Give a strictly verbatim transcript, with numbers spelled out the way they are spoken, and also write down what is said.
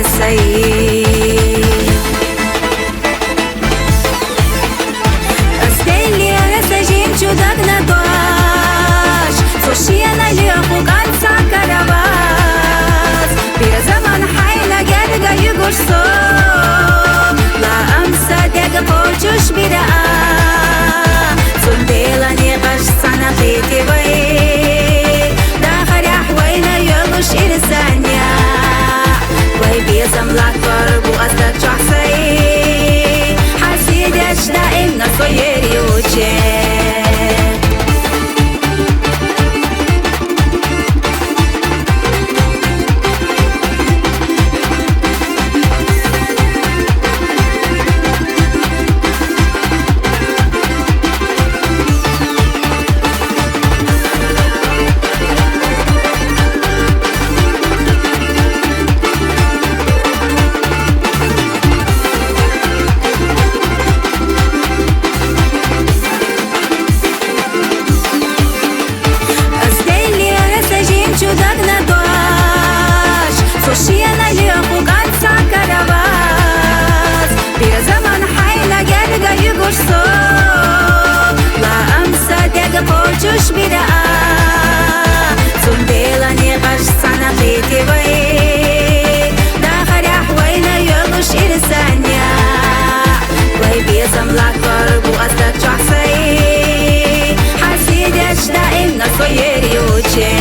Сай. Стеллиа са жин чудагна дуаш, сушиана лиаху ганца каравас. Безаман хайна герга югуш со, лаамса дег хочуш бираа. Цундела никъаш сана хитивай, дахаряхвайна йолуш ирсаня. Вай безам лакор бу аста чахсай, хасидеш даим на соер юче. Стеллиа са жин чудагна дуаш, сушиана лиаху ганца каравас. Безаман хайна герга югуш со, лаамса дег хочуш бираа. Цундела никъаш сана хитивай, дахаряхвайна йолуш ирсаня. Вай безам лакор бу аста чахсай, хасидеш даим на соер юче.